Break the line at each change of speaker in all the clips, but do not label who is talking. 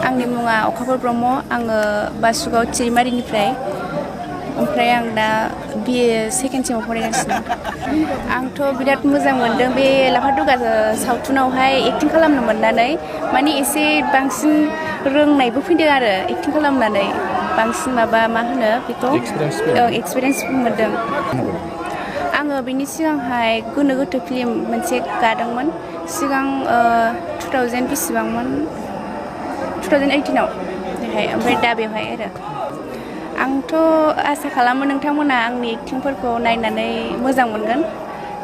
आंनि मुङा अखाफोर ब्रह्म आङो बासुगाव चिरिमारिनिफ्राय ओमफ्राय आं दा BA सेकेन्ड सेमाव फरायगासिनो आंथ' बिराद मोजां मोनदों बे लाफादुगा सावथुनावहाय एक्टिं खालामनो मोननानै माने एसे बांसिन रोंनायबो फैदों आरो एक्टिं खालामनानै बांसिन माबा मा होनो बेखौ एक्सपिरियेन्स मोनदों आङो बिनि सिगांहाय गोनो गोथो फिल्म मोनसे गादोंमोन सिगां 2000 बेसेबांमोन 2018 आव ओमफ्राय दा बेवहाय आरो आंथ' आसा खालामो नोंथांमोना आंनि एक्टिंफोरखौ नायनानै मोजां मोनगोन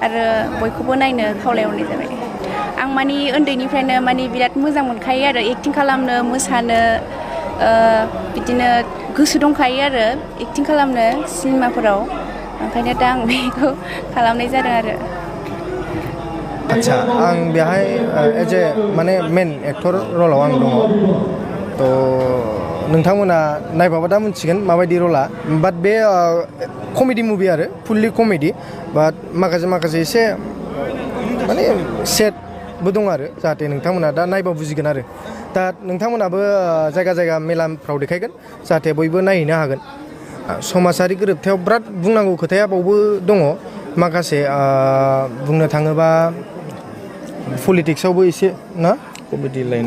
आरो बयखौबो नायनो खावलायहरनाय जाबाय आं माने उन्दैनिफ्रायनो माने बिराद मोजां मोनखायो आरो एक्टिं खालामनो मोसानो बिदिनो गोसो दंखायो आरो एक्टिं खालामनो सिनेमाफोराव ओंखायनो दा आं बेखौ खालामनाय जादों आरो
आच्छा आं बेहाय एज ए माने मेन एक्टर रलाव आं दङ थ' नोंथांमोना नायबाबो दा मिथिगोन माबायदि रला बाट बे कमेडि मुभि आरो फुल्लि कमेडि बाट माखासे एसे माने सेडबो दं आरो जाहाथे नोंथांमोना दा नायबा बुजिगोन आरो दा नोंथांमोनाबो जायगा मेलाफ्राव देखायगोन जाहाथे बयबो नायहैनो हागोन समाजारि गोरोबथायाव बिराद बुंनांगौ खोथाया बावबो दङ माखासे बुंनो थाङोबा पलिटिक्सआवबो एसे ना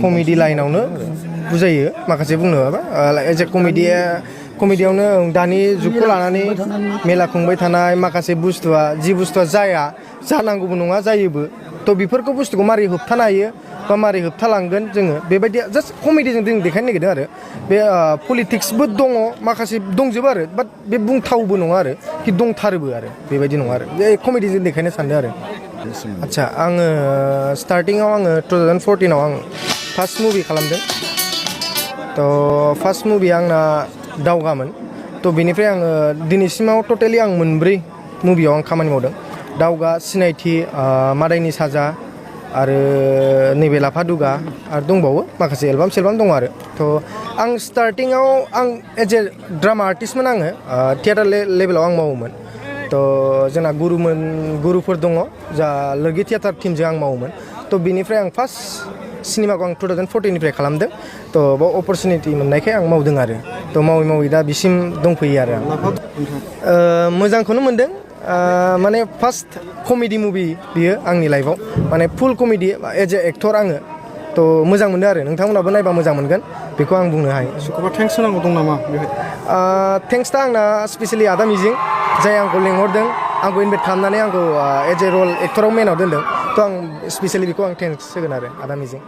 कमेडि लाइनावनो बुजायो माखासे बुंनो माबा एज ए कमेडियावनो दानि जुगखौ लानानै मेला खुंबाय थानाय माखासे बुस्थुआ जाया जानांगौबो नङा जायोबो थ' बेफोरखौ बुस्थुखौ मारै होबथानो हायो बा मारै होबथालांगोन जोङो बेबायदि जास्ट कमेडिजों जों देखायनो नागिरदों आरो बे पलिटिक्सबो दङ माखासे दंजोबो आरो बाट बे बुंथावबो नङा आरो कि दंथारोबो आरो बेबायदि नङा आरो बे कमेडिजों देखायनो सानदों आरो आच्छा आङो स्टार्टिङाव आङो 2014 आव आं फार्स्ट मुभि खालामदों थ' फार्स्ट मुभिया आंना दावगामोन थ' बेनिफ्राय आङो दिनैसिमाव टटेलि आं मोनब्रै मुभियाव आं खामानि मावदों दावगा सिनायथि मादायनि साजा आरो नैबे लाफादुगा आरो दंबावो माखासे एलबाम दङ आरो थ' आं स्टार्टिङाव आं एज ए ड्रामा आर्टिस्टमोन आङो थियेटार लेभेलाव आं मावोमोन थ' जोंना गुरुफोर दङ जा लोरगि थियेटार टिमजों आं मावोमोन थ' बेनिफ्राय आं फार्स्ट सिनेमाखौ आं 2014निफ्राय खालामदों थ' बाव अपरचुनिटि मोननायखाय आं मावदों आरो थ' मावै दा बिसिम दंफैयो आरो आं मोजांखौनो मोनदों माने फार्स्ट कमेडि मुभि बियो आंनि लाइफआव माने फुल कमेडि एज ए एक्टर आङो थ' मोजां मोनदों आरो नोंथांमोनाबो नायबा मोजां मोनगोन बेखौ आं बुंनो हायो
सोरखौबा थेंक्स होनांगौ दं नामा बेहाय
थेंक्सआ आंना स्पेसियेलि आदा मिजिं जाय आंखौ लेंहरदों आंखौ इनभाइट खालामनानै आंखौ एज ए रल एक्टराव मेनाव दोनदों थ' आं स्पेसियेलि बेखौ आं थेंक्स होगोन आरो आदा मिजिं